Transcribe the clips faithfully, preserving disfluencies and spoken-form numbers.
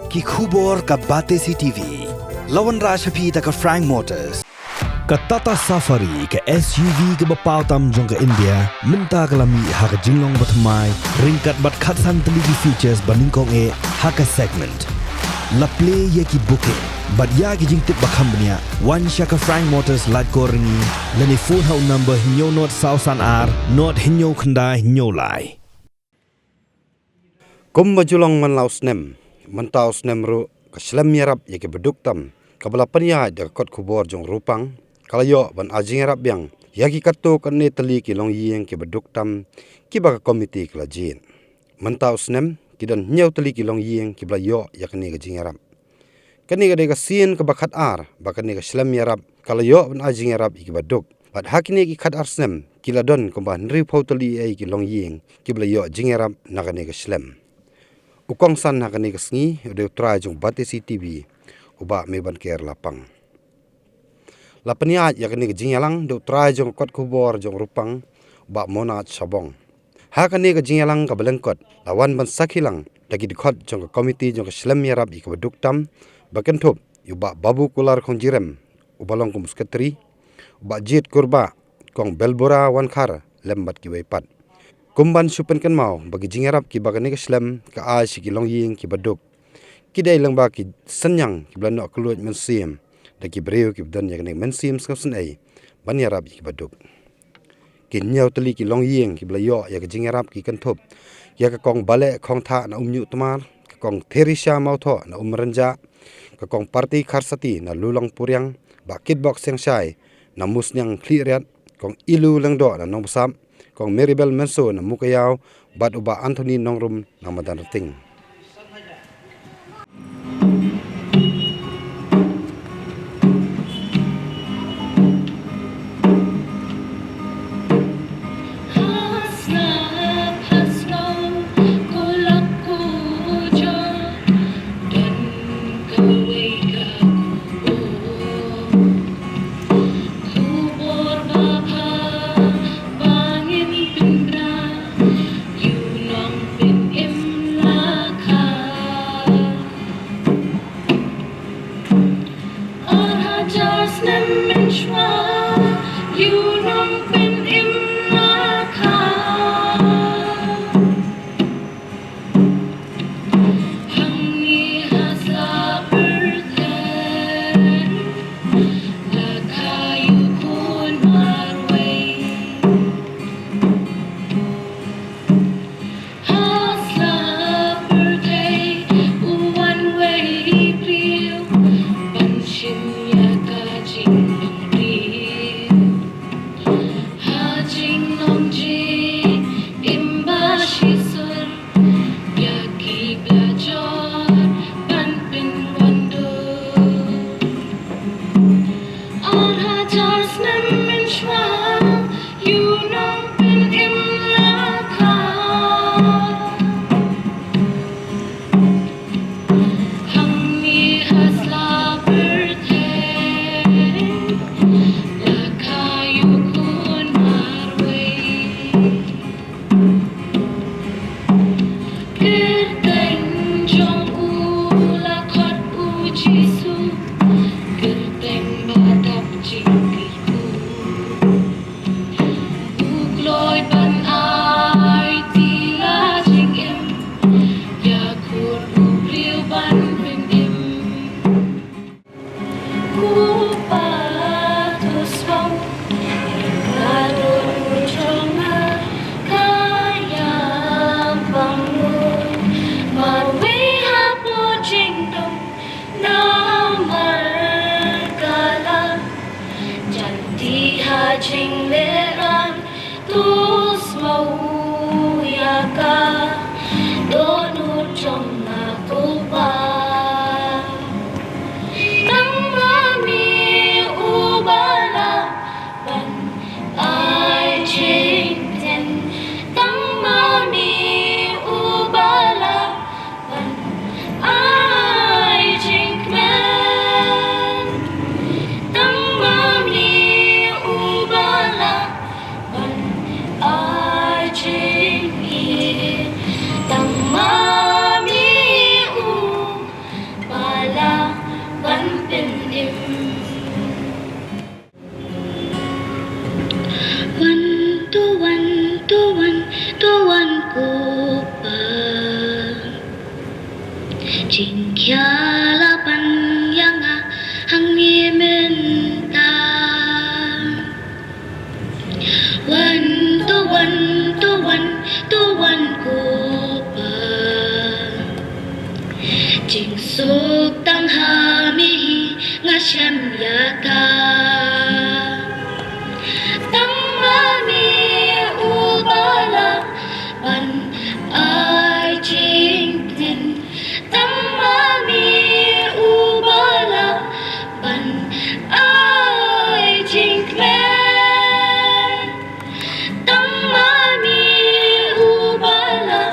Ki khubor ka Batesi T V. La wanrah sha phi da ka Frank Motors. Ka Tata Safari, ka S U V kaba paw tam jong ka India, mynta ka la mih ha ka jinglong bathymmai, ryngkat bad khatsan tylli ki features ba nyngkong eh ha ka segment. La plie ïa ki booking bad ïa ki jingtip ba kham bniah, wan sha ka Frank Motors Laitkor Ryngi, lane phone ha u number hynñiew nod saw san ar nod hynñiew khyndai hynñiew lai. Kumba ju long man la u snem, mynta u snem ruh ka shlem ïarap ïa kiba duk tam, kaba la pynïaid da ka kot khubor jong Rupang, ka la ïoh ban ai jingïarap biang ïa ki katto katne tylli ki longïing kiba duk tam, kiba ka komiti ka la jied. Mynta u snem, ki don hynñiew tylli ki longïing kiba la ïoh ïa kane ka jingïarap. Kane ka dei ka sien kaba khatar ba kane ka shlem ïarap ka la ïoh ban ai jingïarap ïa kiba duk. Bad ha kine ki khatar snem, ki la don kumba hynriewphew tylli ïa ki longïing kiba la ïoh jingïarap na kane ka shlem. U kongsan ha kane ka sngi u dei u trai jong Batesi T V, u Bah Mebanker Lapang. La pynïaid ïa kane ka jingïalang da u trai jong ka kot khubor jong Rupang, u Bah Monat Shabong. Ha kane ka jingïalang kaba lyngkot, la wan ban sakhi lang da ki dkhot jong ka komiti jong ka shlem ïarap ïa kiba duk tam, ba kynthup ïa u Bah Babu Kular Khongjirem, uba long kum u sekretari, u Bah Jied Kurbah, Kong Belbura Wankhar, lem bad kiwei pat. Kum ban shu pynkynmaw ba ki jingïarap kiba kane ka shlem ka ai sha ki longïing kiba duk, ki dei lyngba ki synñiang kiba la noh kylluid mynsiem da ki briew kiba don ïa kane ka mynsiem sngewsynei ban ïarap ïa kiba duk. Ki hynñiew tylli ki longïing kiba la ïoh ïa ka jingïarap ki kynthup ïa ka Kong Baleh Khongthah na Umñiuhtmar, ka Kong Theresia Mawthoh na Umrynjah, ka Kong Parti Kharsati na Lulong Puriang, Bah Kitbok Siangshai na Musniang Khliehriat, Kong Ilu Lyngdoh na Nongbsap, Kong Maribel Mynso na Mowkaiaw, bad u Bah Anthony Nongrum na Madanrting. Jingkhia la ban ïa nga hangne mynta. Wan to wan to wan to wan ko Pa. Jingsuk tang ha me hi nga shem ïa ka. Tang ma me u ba lah ban ai jingtip. Tang ma me u ba lah ban ai jingkmen. Tang ma me u ba lah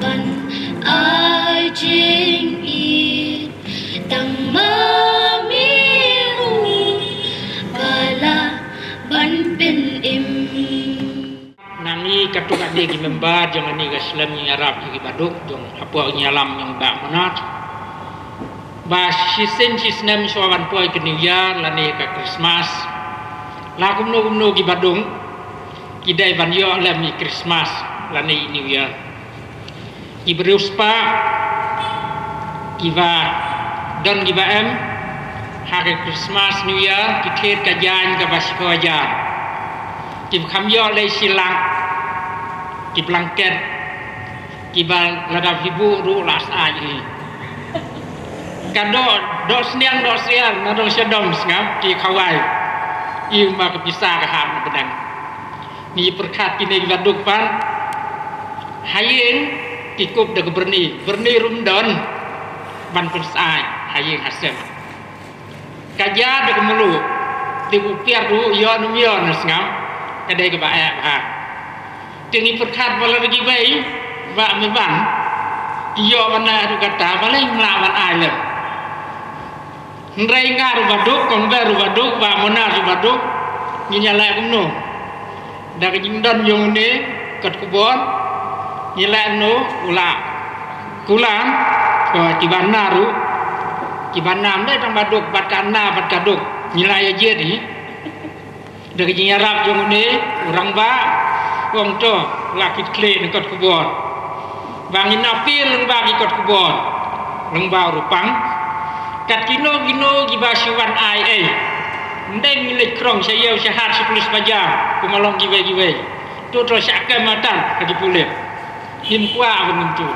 ban ai jingïeit. Tang ma me u ba lah ban pynim. Nangne katto katne ki member jong kane ka shlem, ngi ïarap ïa ki baduk jong hapoh ïalam jong Bah Monat. Ba shisien shisnem shuwa ban poi ka New Year lane ka Christmas, la kumno kumno ki baduk ki dei ban ïoh lem i Christmas lane i New Year. Ki briew spah kiba don kiba em ha ka Christmas New Year ki thied ka jaiñ kaba shiphew hajar. Kiba kham ïoh lei shi lak ki blanket kiba lada phi buh ruh la sah hi. Ka doh, doh sniang doh sniang na dong sha dong sngap ki khawai. Ïa ma ka pisa ka hap na bneng. Ngi pyrkhat kine ki baduk pan ha ïing ki kup da ka byrni, byrni ruh ym don ban pynshai ha ïing ha sem. Ka jia da ka mluh, te u piar ruh ïoh ne ym ïoh ne sngap, ka dei kaba eh bha. Te ngi pyrkhat ba la da kiwei ba me ban ki ïoh ban ai ruh kata balei ym lah ban ai lem. Hynrei nga ruh baduk, kong Ber ruh baduk, Bah Monat ruh baduk, ngin ïa leh kumno? Da ka jingdon jong une kot khubor, ngin leh kumno? U la kular ba kiba na ruh, kiba na ym dei tang baduk, bad ka na bad ka duk, ngin la ïa jied hi. Da ka jingïarap jong une u rangbah, u ong to la kit khlieh na kot khubor. Ba ngin appeal lyngba ki kot khubor, lyngba u Rupang. Kat kino kino kiba shu wan ai ei, ym dei ngin leit krong sha ïew sha hat sha police bajar kum ma long kiwei kiwei. To to shah kem matan ha ki pulit. Ngim kwah ban ngim tu.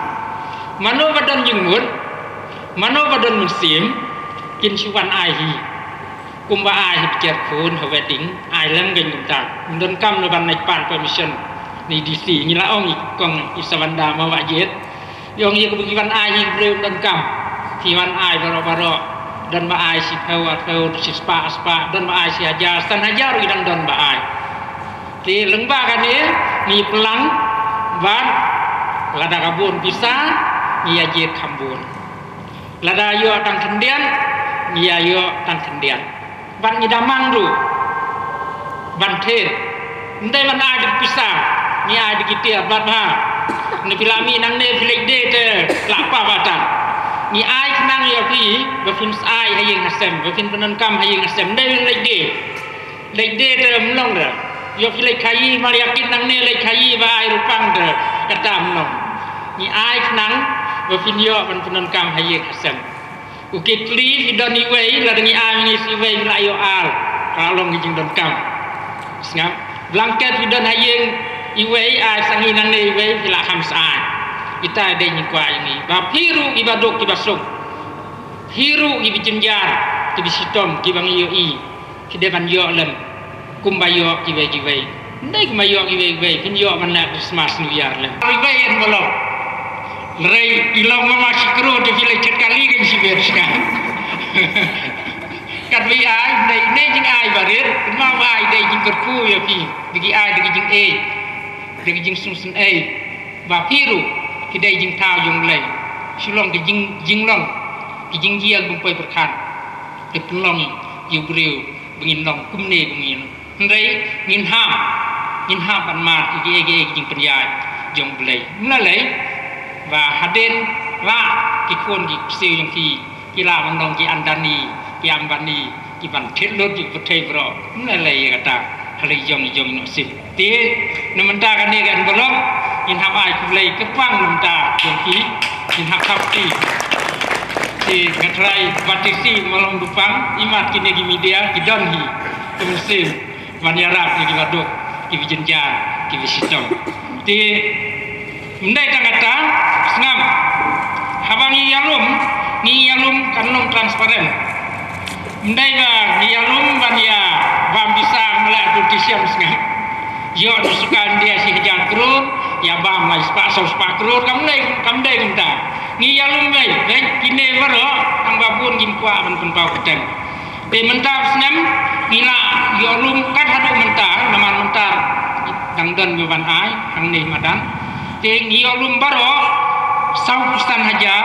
Mano ba don jingmut, mano ba don mynsiem, kin shu wan ai hi. Kumba ai ha pyrchah phone ha wedding, ai lem kein kumta. Ym donkam na ban leit pan permission na i D C. Ngi la ong i kong i Savanda ma Wahjied. I ong ïa kaba ki wan ai hi briew ym donkam. Ki wan ai baroh baroh. Don ba ai shiphew arphew, shispah arspah, don ba ai shi hajar, san hajar ruh i dang don ba ai. Te lyngba kane ngi plang bad lada ka bun pisa ngi ïa jied kham bun. Lada ïoh tang khyndiat, ngi ïa ïoh tang khyndiat. Bad ngi da mang ruh ban thied. Ym dei ban ai da ki pisa, ngi ai da ki tiar bad bha. Ne phi la mih nangne phi leit die te la pap atan. Ngi ai khnang ïa phi ba phin shai ha ïing ha sem, ba phin pyndonkam ha ïing ha sem. Ym dei ban leit die. Leit die te ym long re. Ïoh phi leit khaïi, mar ïa kit nangne leit khaïi ba ai Rupang te. Kata ym long. Ngi ai khnang ba phin ïoh ban pyndonkam ha ïing ha sem. U Kitli phi don iwei, lada ngi ai ma ngi shi iwei phi la ïoh ar. Ka long ki jingdonkam. Sngap. Blanket phi don ha ïing iwei, ai sa ngi nangne iwei phi la kham shai. Kita dei ngi kwah ïa ngi. Ba phi ruh kiba duk kiba suk. Phi ruh kiba jynjar, kiba shitom, kiba ngi ïohi. Ki dei ban ïoh lem kumba ïoh kiwei kiwei. Ym dei kumba ïoh kiwei kiwei, kin ïoh ban leh Christmas New Year lem. Kiwei en ba long. Hynrei i long ma ma shi klur te phi leit chet kali kein shibit shkang. Katba i ai, ym dei, ym dei jingai barit, kumba ba ai dei jingkyrkhu ïa phi. Da ki ai da ki jingïeit, da ki jingsngewsynei. Ba phi ruh ki dei jingthaw jong U Blei. Shu long ki jing, jinglong, ki jingjia bym poi pyrkhat. Ki pynlong ïa u briew ba ngin long kumne ba ngin. Hynrei ngin hap, ngin hap ban mad ïa kiei kiei ki jingpynïaid jong U Blei. Ym lei lei ba hadien ba ki khun ki ksiew jong phi ki lah ban long ki Adani, ki Ambani, ki ban thied lut ïa ka pyrthei baroh. Ym lei lei ïa kata ha la i jong i jong i nongsip. Te na mynta kane ka envelope ngin hap ai khublei kyrpang na mynta jong phi, ngin hap thap kti. Te nga trai ba te si malong dupang imat kine ki media ki don hi. Te mynsiem ban ïarap ïa ki baduk, ki bijynjar, ki bishitom. Te ym dei tang kata, sngap. Haba ngi ïalum, ngi ïalum kan long transparent. Ym dei ba ngi ïalum ban ïa bam pisa ym leh politician, sngap. Ïoh na sorkar India shi hajar klur, ïa bam lai spah saw spah klur, kam dei, kam dei kumta. Ngi ïalum beit, beit kine baroh, tang ba bun ngim kwah ban pynpaw kyrteng. Te mynta snem ngi la ïalum kat haduh mynta, namar mynta dang don ba ban ai hangne madan. Te ngi ïalum baroh sawphew san hajar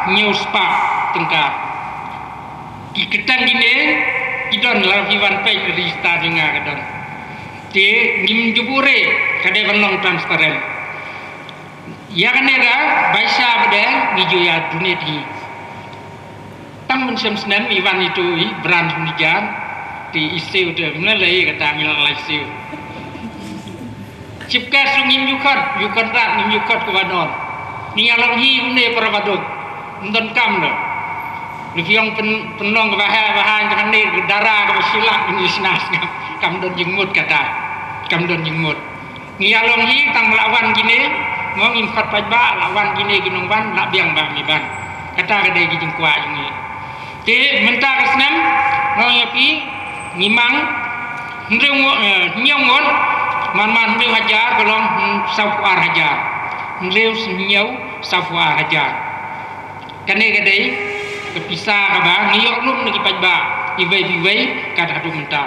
hynñiew spah tyngka. Ki kyrteng kine ki don, la phi wan peit register jong nga ka don. Te ngim ju buh re, ka dei ban long transparent. Ïa kane ka baisa ba dei ngi ju ïa donate hi. Tang mynshem snem i wan itu i branch manager, te i siew te mlei lei kata ngi la lai siew. Chief guest ruh ngim ju khot, ju khot rat ngim ju khot kaba don. Ngi ïa long hi kumne para baduk. Ym don kam da. Ngi phi ong pyn-, pynlong kaba heh ba haiñ kane ka dara kaba shilak ngim ju shna sngap. Kam don jingmut kata. Kam don jingmut. Ngi ïa long hi tang ba la wan kine, mo ngim khot paidbah, la wan kine ki nongwan, la biang ba ngi ban. Kata ka dei ki jingkwah jong ngi. Te mynta ka snem, nga ong ïa phi, ngi mang hynriew ngut, eh, hynñiew ngut, man man hynriew hajar ka long, hmm, sawphew ar hajar. Hynriew hynñiew sawphew ar hajar. Kane ka dei ka pisa kaba ngi ïoh lum na ki paidbah iwei pa iwei kat haduh mynta.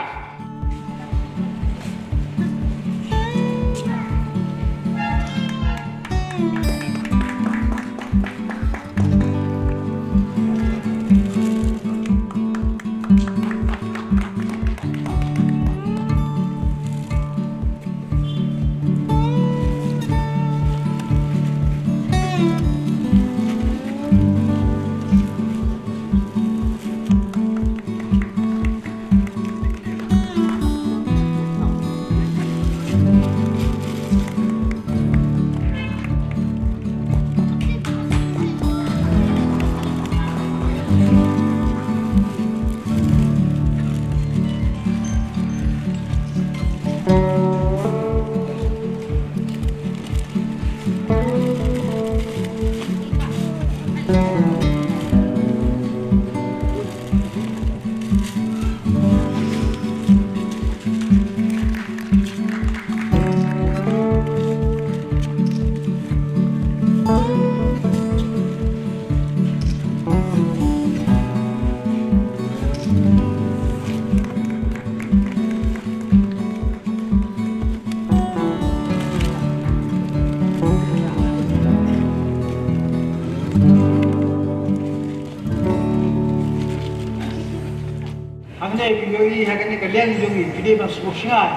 Hangne phi ïohi ha kane ka liang jong ngi, phi dei ban sngewsynei.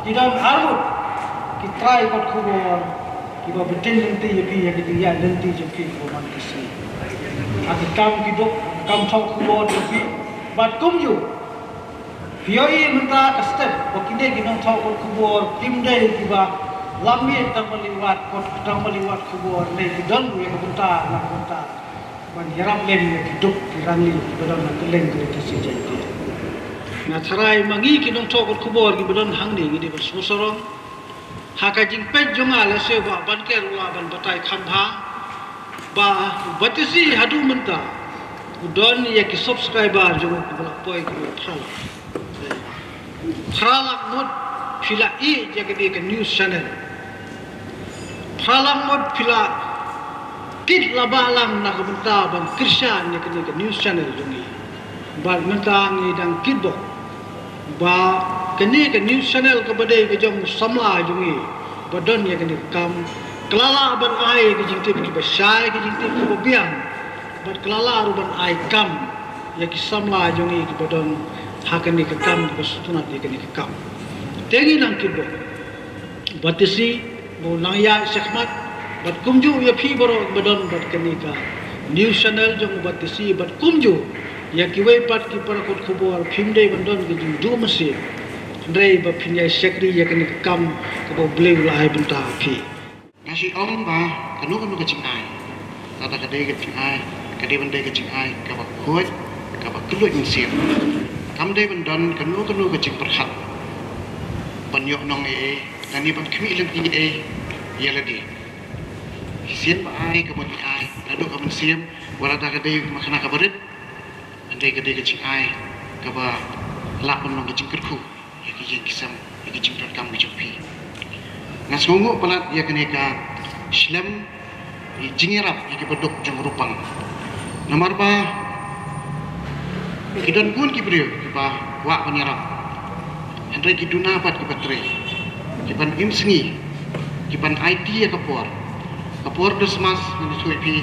Ki don arngut ki trai kot khubor kiba btin lynti ïa phi ha ki jingïaid lynti jong phi kiba man ka sngi. Ha ki kam ki duk, kam thoh khubor jong phi. Bad kumjuh phi ïohi mynta ka step ba kine ki nongthoh kot khubor kim dei kiba lam miet tang ban leit wad kot, tang ban leit wad khubor, ne ki don ruh ïa ka bynta na ka bynta ban ïarap lem ïa ki duk ki rangli kiba don ha kylleng ka ri Khasi Jaiñtia. Nga tharai ma ngi ki nongthoh kot khubor kiba don hangne ngi dei ban sngewsarong. Ha ka jingpeit jong nga lehse Bah Banker u lah ban batai kham bha ba u Batesi haduh mynta u don ïa ki subscriber jong u kiba la poi kiba phra lak. Phra lak ngut phi la ïohi ïa kane ka news channel. Phra lak ngut phi la kit la ba lang na ka bynta ban kyrshan ïa kane ka news channel jong ngi. Bad mynta ngi dang kitbok ba kane ka news channel kaba dei ka jong u samla jong ngi ba don ïa kane ka kam, ka la lah ban ai ka jingtip kiba shai, ka jingtip kiba biang. Bad ka la lah ruh ban ai kam ïa ki samla jong ngi kiba don ha kane ka kam, kiba sngewtynnat ïa kane ka kam. Te ngi nang kitbok Batesi ba u nang ïaid shakhmat, bad kumjuh ïa phi baroh kiba don bad kane ka news channel jong u Batesi, bad kumjuh ïa kiwei pat ki para kot khubor, phim dei ban don ka jingduh mynsiem, hynrei ba phin ïai shakri ïa kane ka kam kaba U Blei u la ai bynta ha phi. Nga shu ong ba kano kano ka jingai, lada ka dei ka jingai ka dei ban dei ka jingai kaba khuid, kaba kylluid mynsiem. Kam dei ban don kano kano ka jingpyrkhat ban ïoh nong ei ei lane ban khmih lynti ei ïa lade. Shisien ba ai ka bun ai naduh ka mynsiem, wat lada ka dei ma khana kaba rit, hynrei ka dei ka jingai kaba lah ban long ka jingkyrkhu ïa ki ïing ki sem, ïa ki jingdonkam ki jong phi. Nga sngewnguh palat ïa kane ka shlem, ïa jingïarap ïa ki baduk jong Rupang. Namar ba ki don bun ki briew kiba kwah ban ïarap, hynrei ki duna pat kiba trei, kiban im sngi, kiban aiti ïa ka por. Ka por Christmas ngan ïathuh ïa phi,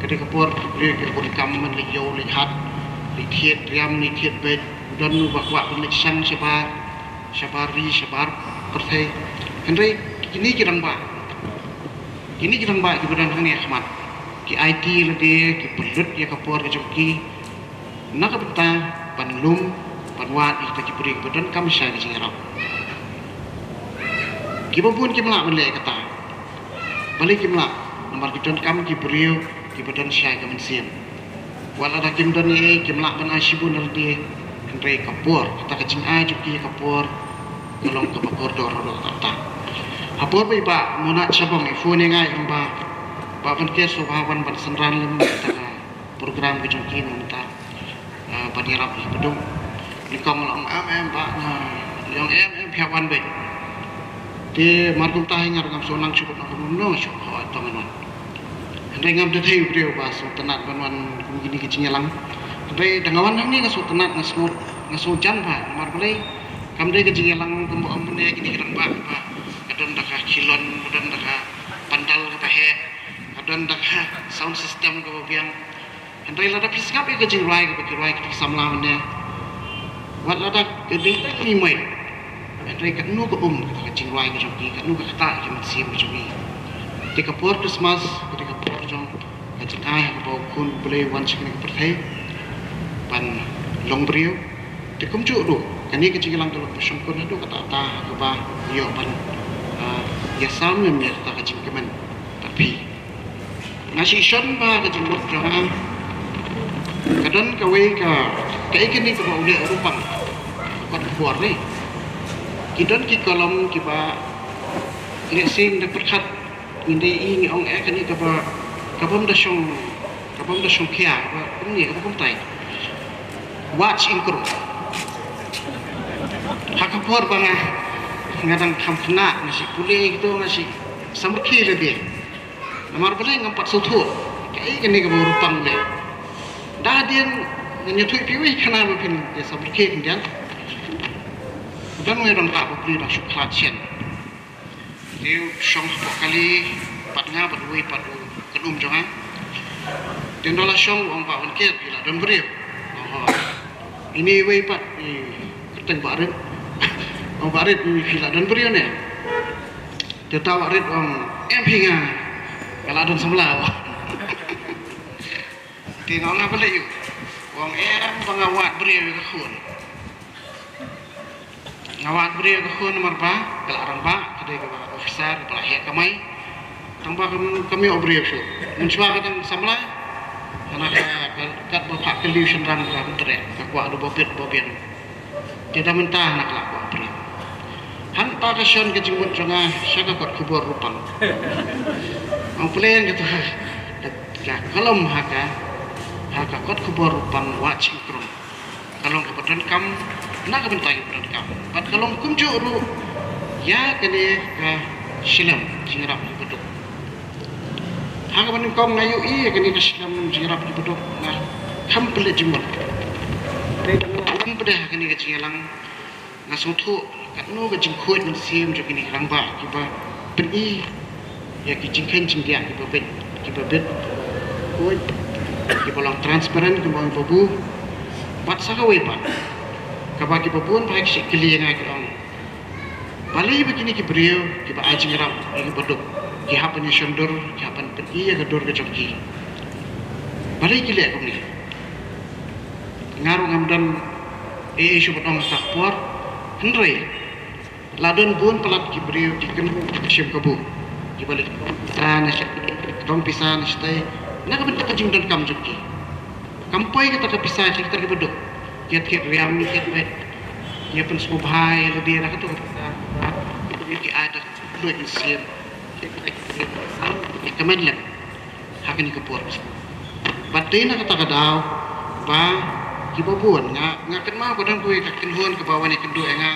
ka dei ka por ki briew ki bun kam ban leit ïew leit hat, leit thied riam leit thied beit. Don uba kwah ban leit shang shabar, shabar ri shabar pyrthei. Hynrei kine ki rangbah, kine ki rangbah kiba don hangne ha khmat, ki aiti lade, ki pynlut ïa ka por ka jong ki na ka bynta ban lum ban wad ïa kita ki briew kiba donkam shai ka jingïarap. Kiba bun kim lah ban leh kata. Balei kim lah? Namar ki donkam ki briew kiba don shai ka mynsiem. Wat lada kim don ei ei, kim lah ban ai shibun na lade, hynrei ka por, kata ka jingai jong ki ka por ka long kaba kordor ruh kata. Ha por ba i Bah Monat Shabong i phone ïa nga, i ong ba, Bah Venkesh, sngewbha wan ban synran lem kata ka program ka jong ki na mynta, ah, ban ïarap ïa ki baduk. Nyngkong la ong em em Bah, nga ong em em, phi hap wan beit. Te mar kumta hi nga ruh ngam shu nang shu, ngam shu nang shu, hooid, to ngan wan. Hynrei ngam da dei u briew ba sngewtynnat ban wan kum kine ki jingïalang. Hynrei da nga wan hangne nga sngewtynnat, nga sngew, nga sngew jan bha. Namar balei? Kam dei ka jingïalang kumba ong mynne kine ki rangbah ba ka don da ka khilon, ka don da ka pandal kaba heh, ka don da ka sound system kaba biang. Hynrei lada phi sngap ïa ka jingrwai kaba ki rwai kito ki samla mynne, wat lada ka dei tang ïa i mei, hynrei katno ka um kata ka jingrwai ka jong ki, katno ka ktah ïa ka mynsiem ka jong ki. Te ka por Christmas ka dei ka por jong ka jingai ha kaba U Khun U Blei u wan sha kane ka pyrthei ban long briew. Te kumjuh ruh kane ka jingïalang ka long ba shongkun haduh katta katta ha kaba ïoh ban, ah, ïasam lem ïa kata ka jingkmen bad phi. Nga sngewsih ba ka jingmut jong nga ka don kawei ka, kaei kane kaba u leh u Rupang. Kot khubor ne, ki don ki kolom kiba leh sing da pyrkhat, ngi dei i ngi ong eh kane kaba, kabym da shong, kabym da shong khia, kaba kumne, kaba kumtai. Wad shyieng krung. Ha ka por ba nga, nga dang kham khynnah, nga shu pule kito, nga shu samrkhie lade. Namar balei ngam pat sngewthuh kaei kane kaba u Rupang u leh. Da hadien ngan ïathuh ïa phi uwei khana ba phin ïa samrkhie khyndiat. Don uwei u rangbah bapli u dang shu khlad shen. Te u shong hapoh kali bad nga bad uwei pat u kynum jong nga. Te ynda la shong u ong, Bah Venkesh, phi la don briew? Ong, ho. Ine iwei pat i kyrteng Bah Rit. Ong, Bah Rit, phi la don briew ne? Te uta Bah Rit u ong, em phi, nga, nga la don samla. Te nga ong, nga balei u? U ong, em, ba nga wad briew ïa ka khun. Nga wad briew ïa ka khun namar ba ka la rangbah, ka dei kaba officer, kaba la heh kamai. Tang ba kam, kam ïoh briew shuh. Mynshuwa ka dang samla, hana ka, ka, katba phah kylli u shynrang ka kyntreh, ka kwah da ba bit ba biang. Te da mynta hana ka la kwah briew. Hangta ka shon ka jingmut jong nga sha ka kot khubor Rupang. Ong, pule ïa kata ka, ka kolom ha ka, ha ka kot khubor Rupang, Wad shyieng krung. Ka long kaba donkam na ka bynta kiba donkam. Bad ka long kumjuh ruh ïa kane ka shlem jingïarap ïa ki baduk. Ha kaba nyngkong nga ïohi ïa kane ka shlem jingïarap ïa ki baduk, nga kham pynleit jingmut. Hynrei da nga la ïeng pat ha kane ka jingïalang, nga sngewthuh katno ka jingkhuid mynsiem jong kine ki rangbah kiba pyni ïa ki jingkheiñ jingdiah kiba bit, kiba bit khuid, kiba long transparent, kiba long babu. Bad sa kawei pat, kaba kiba bun ba ki shu kylli ïa nga, ki ong, balei ba kine ki briew kiba ai jingïarap ïa ki baduk, ki hap ban ïashon dur, ki hap ban pyni ïa ka dur ka jong ki? Balei ki leh kumne? Nga ruh ngam don ei ei shuh ban ong ha ka por, hynrei la don bun palat ki briew ki kynhun shim kabu, kiba leit rong pisa na shatei, rong pisa na shatei na ka bynta ka jingdonkam jong ki. Kam poi kata ka pisa sha kita kiba duk. Ki thied riam, ki thied beit. Ki pynsngewbha ïa lade da kata ka pisa. Ki ai da ka luid mynsiem. Ki ai da ka luid mynsiem. Ki kmen lem. Ha kane ka por. Bad dei na kata ka daw ba kiba bun nga, nga kynmaw ka dang kawei ka kynhun kaba wan ïakynduh ïa nga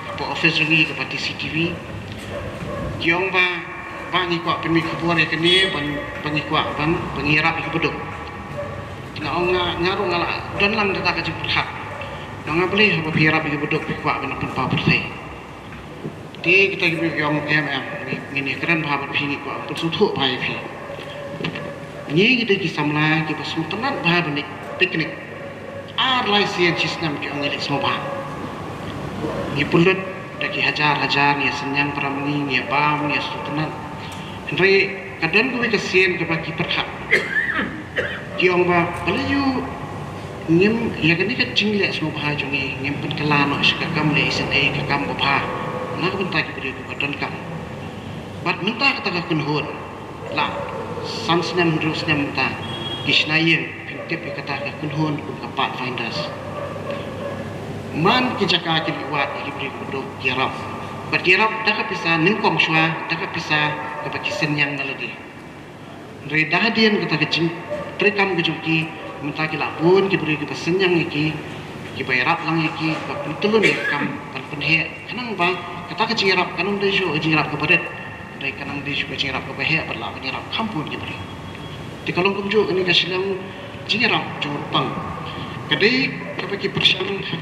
hapoh office jong ngi kaba T C T V. Ki ong ba, ba ngi kwah pynmih khubor ïa kane ban, ba ngi kwah ban, ba ngi ïarap ïa kiba duk. Nga ong nga, nga ruh nga la don lang kata ka jingpyrkhat. Nga ong balei haba phi ïarap ïa kiba duk phi kwah ban pynpaw pyrthei. Te kita ki briew ki ong em em, ngi, ngin ïakren bha bad phi, ngi kwah pynsngewthuh bha ïa phi. Ngi ki dei ki samla kiba sngewtynnat bha ban leit picnic. Ar lai sien shi snem ki ong ngi leit sngewbha. Ngi pynlut da ki hajar hajar, ngi ïa synñiang para ma ngi, ngi ïa bam, ngi ïa sngewtynnat. Hynrei ka don kawei ka sien kaba ki pyrkhat. Ki ong ba, balei u ngim, ïa kane ka jingleh sngewbha jong ngi, ngim pynkylla noh sha ka kam leh isynei, ka kam babha. Na ka bynta ki briew kiba donkam. Bad mynta kata ka kynhun, la san snem hynriew snem mynta, ki shna ïing, phin tip ïa kata ka kynhun kum ka Pathfinders. Man ki jaka ki leit wad ïa ki briew kiba duk, ki ïarap. Bad ki ïarap da ka pisa nyngkong shuwa, da ka pisa kaba ki synñiang na lade. Hynrei da hadien kata ka jingtrei kam ka jong ki, mynta ki la bun ki briew kiba synñiang ïa ki, kiba ïarap lang ïa ki, kiba pyntylun ïa ka kam ban pynheh. Khnang ba kata ka jingïarap kan ym dei shuh ka jingïarap kaba rit, hynrei kan nang dei shuh ka jingïarap kaba heh bad lah ban ïarap kham bun ki briew. Te ka long kumjuh kane ka shlem jingïarap jong u Pang. Ka dei kaba ki pyrshang ha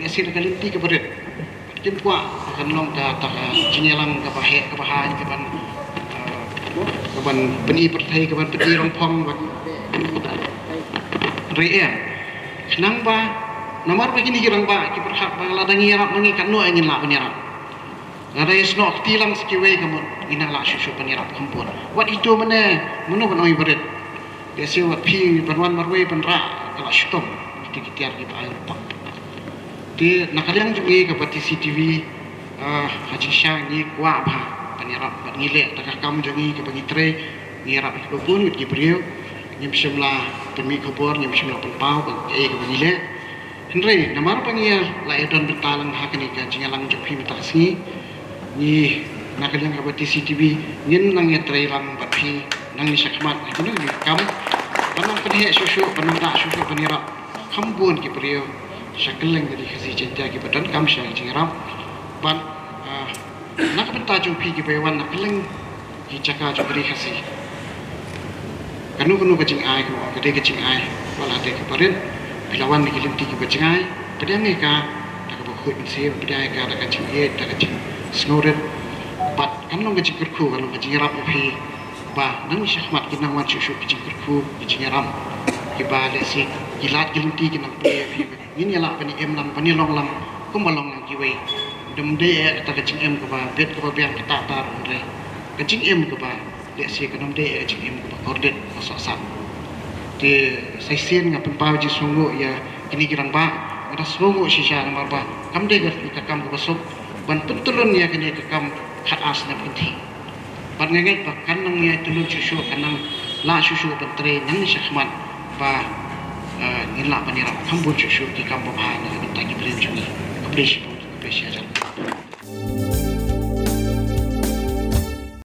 Lehse na ka lynti kaba rit. Kim kwah ba kan long ka, ka jingïalang kaba heh, kaba haiñ, kaban, eh, kaban pyni pyrthei, kaban pyni rongphong, kaban re em. Khnang ba, namar ba kine ki rangbah ki pyrkhat ba lada ngi ïarap ma ngi, katno ngin lah ban ïarap. Lada ïasnoh kti lang sa kiwei ka mut ngin nang lah shuh shuh ban ïarap kham bun. Wat ito mynne, mano ban ong i ba rit. Lehse wat phi ban wan marwei ban rah ka la shitom. Kito ki tiar kiba ai ruh pang. Te na ka liang jong ngi kaba T C T V, ah, ha jingshisha ngi kwah bha ban ïarap bad ngi leh da ka kam jong ngi kaba ngi trei, ngi ïarap ïa kiba bun ngut ki briew. Ngim shym la pynmih khubor, ngim shym la pynpaw ba kaei kaba ngi leh. Hynrei namar ba ngi la ïa don bynta lang ha kane ka jingïalang jong phi mynta ka sngi, ngi na ka liang kaba T C T V ngin nang ïatrei lang bad phi nangne shakhmat ha kino kino ki kam ban nang pynheh shuh shuh, ban nang dah shuh shuh ban ïarap kham bun ki briew sha kylleng ka ri Khasi Jaiñtia kiba donkam sha ka jingïarap. Bad, ah, na ka bynta jong phi kiba ïa wan na kylleng ki jaka jong ka ri Khasi, kano kano ka jingai, kano ka dei ka jingai, wat la dei kaba rit, phi la wan na ki lynti kiba jngai, pdiang ïa ka da kaba khuid mynsiem, pdiang ïa ka da ka jingïeit, da ka jingsngewrit. Bad kan long ka jingkyrkhu, kan long ka jingïarap ïa phi ba nangne shakhmat kin nang wan shuh shuh ki jingkyrkhu, ki jingïarap kiba lehse ki lad ki lynti kin nang plie ïa phi. Ngin ïa lah ban ïa im lang, ban ïa long lang kumba long lang kiwei. Ym dei eh kata ka jingim kaba bit kaba biang kata tar, hynrei ka jingim kaba lehse kan ym dei eh ka jingim kaba kordit, kaba sohsat. Te sa shisien nga pynpaw jingsngewnguh ïa kine ki rangbah, nga da sngewnguh shisha namar ba kam dei ka kam kaba suk ban pyntylun ïa kane ka kam khat ar snem kynthih. Bad nga ngeit ba kan nang ïa tyllun shuh shuh, kan nang lah shuh shuh ban trei nangne shakhmat ba, eh, ngin lah ban ïarap kham bun shuh shuh ki kam babha na ka bynta ki briew jong ngi. Khublei shibun.